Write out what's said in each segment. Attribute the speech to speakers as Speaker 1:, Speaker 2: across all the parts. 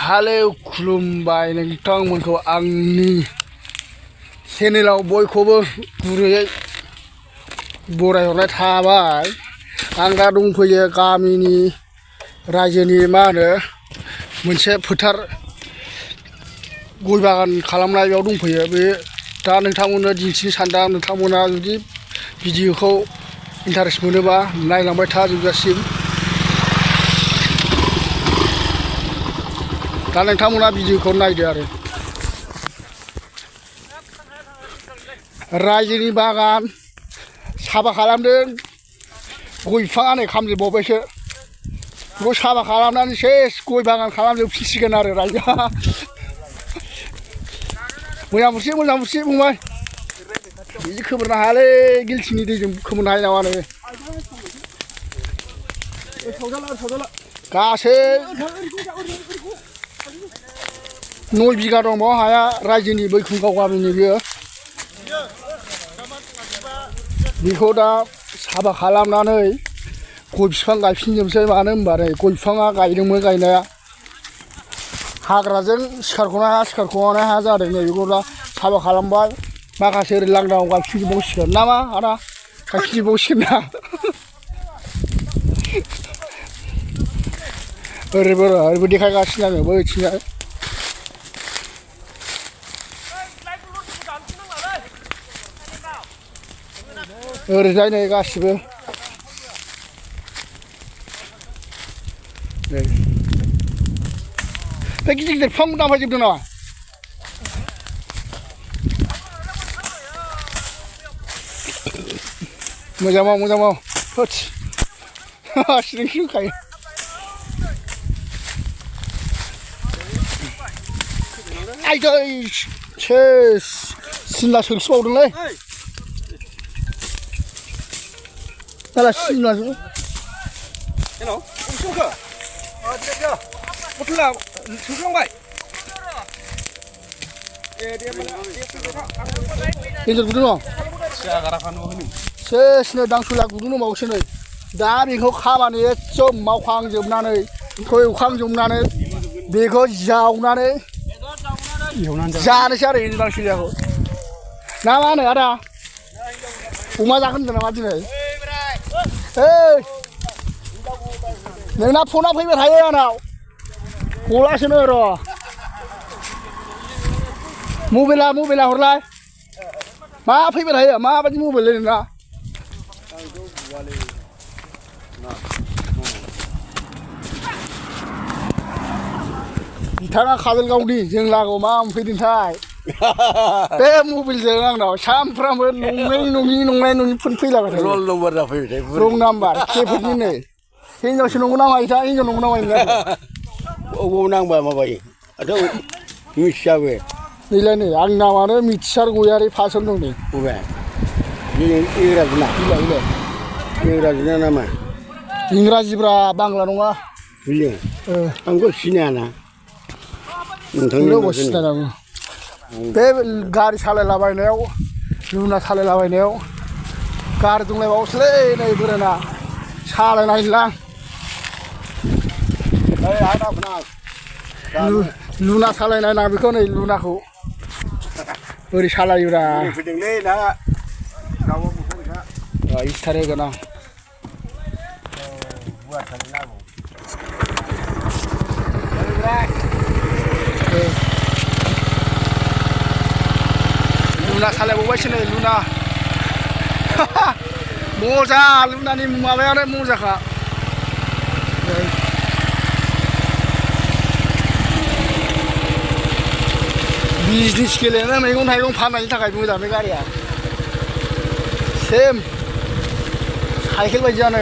Speaker 1: हालेव खुलुमबाय नोंथांमोनखौ आंनि चेनेलाव बयखौबो गुरैयै बरायहरनाय थाबाय। आं दा दंफैयो गामिनि रायजोनि मा होनो मोनसे फोथार गय बागान खालामनाय बेयाव दंफैयो। बे दा नोंथांमोननो दिन्थिनो सानदों। नोंथांमोना जुदि भिडिअखौ इन्टारेस्ट मोनोबा नायलांबाय था जोबजासिम। दा नोंथांमोना भिडिअखौ नायदो आरो। रायजोनि बागान साफा खालामदों। गय बिफाङा नै खामजोबबावबायसो। बेखौ साफा खालामनानै सेस गय बागान खालामजोबफिनसिगोन आरो रायजोआ। मोजां बुरसि बुंबाय। बिदि खोमोरनो हायालै, गिलथिनि दैजों खोमोरनो हायो नामा नोङो? गासै 9 बिगा दं बाव हाया, रायजोनि बैकुंगाव गामिनि बियो। बेखौ दा साफा खालामनानै गय बिफां गायफिनजोबसै। मानो होनबा नै गय बिफाङा गायदोंमोन गायनाया, हाग्राजों सिखारख'नो हाया जादों। नै बेखौ दा साफा खालामबाय। माखासे ओरै लांदांआव गायफिनजोबबावसिगोन नामा आदा? गायफिनजोबबावसिगोन ना? ओरैबो देखायगासिनो आङो बैथिंजाय। ओरैजाय नै गासिबो बे गिदिर गिदिर बिफां दानफायजोबदों नामा? मोजां माव होथस सिरिंसो होखायो। आइदै सेस सिमला सोंसिबावदोंलै। दाला सिमलाजों
Speaker 2: हेलौ सोंखो बथला सोंखांबाय।
Speaker 1: गेजेर गुदुं दं। सेसनो दांसला गुदुं दंबावोसो नै। दा बेखौ खामानि एकदम मावखांजोबनानै एवखांजोबनानै बेखौ जावनानै जानोसै आरो दांसलियाखौ। ना मा होनो आदा? अमा जागोन होनदों नामा दिनै? नोंना फना फैबाय थायो आंनाव। गलासोनो र'। मबाइला हरलाय। मा फैबाय थायो? माबायदि मबाइल नोंना? बिथाङा काजलगावनि जों लागोआव मा मोनफैदोंथाय? बे मबाइलजों आंनाव सानफ्रामबो नङै फन फैलाबाय थायो।
Speaker 2: रल नम्बर जाफैबाय।
Speaker 1: रं नाम्बार केफोरनि नै। हिनजावसो नंगौ ना मायोथाय? हिनजाव नंगौ ना मायो?
Speaker 2: अबाव नांबा माबायो मिथियाबो।
Speaker 1: नैलाय नै आंनि नामानो मिथिसार गयारि फासआव दं नै।
Speaker 2: इंराजिना इंराजिना नामा?
Speaker 1: इंराजिब्रा, बांला नङा।
Speaker 2: आंखौ सिनायाना
Speaker 1: नोंनो अबाव सिनायनांगौ? बे गारि सालायलाबायनायाव, लुना सालायलाबायनायाव गारि दंलायबावोसोलै नै बोरायना सालायनायलां। लुना सालायनाय ना बेखौ नै लुनाखौ बोरै सालायोब्रा? इस्टार होगोन आं। लुना सालायबावबायसो नै लुना। मजा, लुनानि माबायानो मजाखा। बिजनेस गेलेनो मैगं थाइगं फाननायनि थाखाय मोजां बे गारिया। सेम साइकेल बायदियानो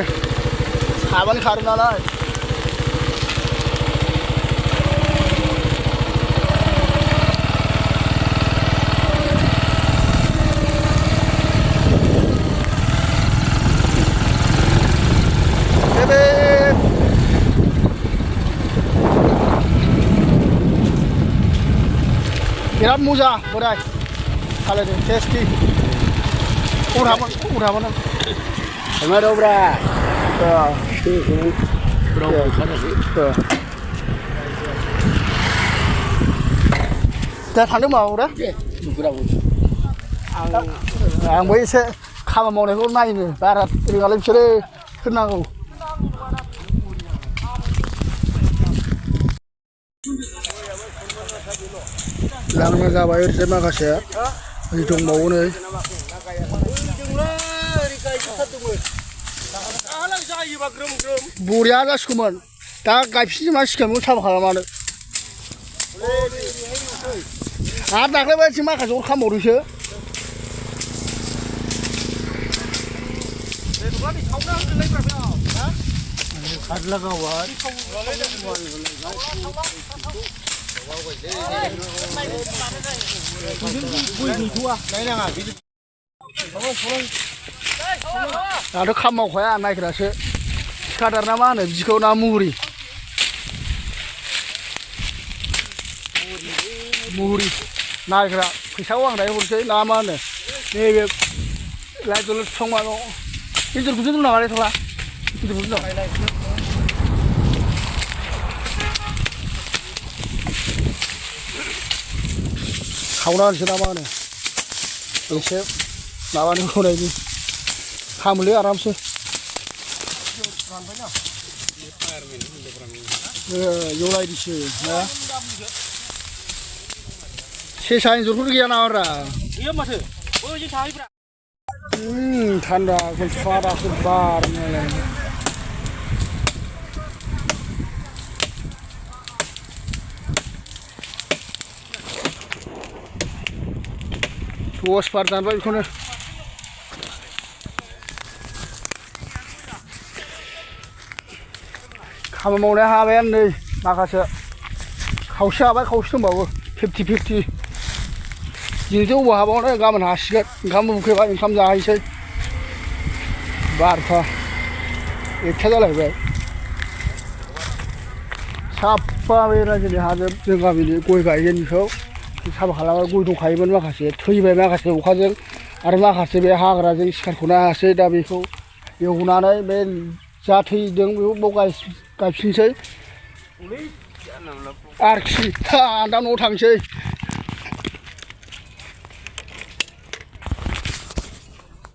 Speaker 1: साबानो खारो नालाय। बिराद मोजां बोराय सालायदों, टेस्टि। उराबो नों
Speaker 2: मा दंब्रा?
Speaker 1: दा थांदों माबाव दा
Speaker 2: 누구라고?
Speaker 1: आंबो एसे खामानि मावनायखौ नायनो बारा रोङालै बिसोरो होननांगौ लांना जाबाय ओरैजाय माखासे ओरै दंबावो नै बरिया जासिगौमोन दा गायफिननो मा सिगांबो साफा खालामानो आरो दाख्लै बायदि माखासे अर खामबावदोंसो दाथ' खाम मावखाया नायग्रासो थिखादार ना मा होनो बिदिखौ ना मुहुरि नायग्रा फैसाखौ आं दायो हरसै ना मा होनो नैबे लाइट दल बिफां माबायाव गिदिरखौसो दोन नामालै थला गिदिरखौसो दं खावना होनोसै ना मा होनो एसे माबानि होनायनि खामोलै आरामसे एवलायदिसो ना सेसा एन्जरफोर गैया नामाब्रा
Speaker 3: गैया माथो ओजों थाहैब्रा
Speaker 1: थान्दा गुसुआ दासो बार नालाय दस बार दानबाय बेखौनो खामानि मावनाया हाबायानो नै माखासे खावसे हाबाय खावसे दंबावो 50-50 दिनैथ' अबाव हाबावनो गाबोन हासिगोन ओंखामबो उखैबाय ओंखाम जाहैसै 12था 1था जालायबाय साफा बे रायजोनि हाजोब जों गामिनि गय गायगोन बेखौ साफा खालामबाय गय दंखायोमोन माखासे थैबाय माखासे अखाजों आरो माखासे बे हाग्राजों सिखारख'नो हायासै दा बेखौ एवनानै बे जा थैदों बेखौ गायफिनसै आरोखि दा न'आव थांसै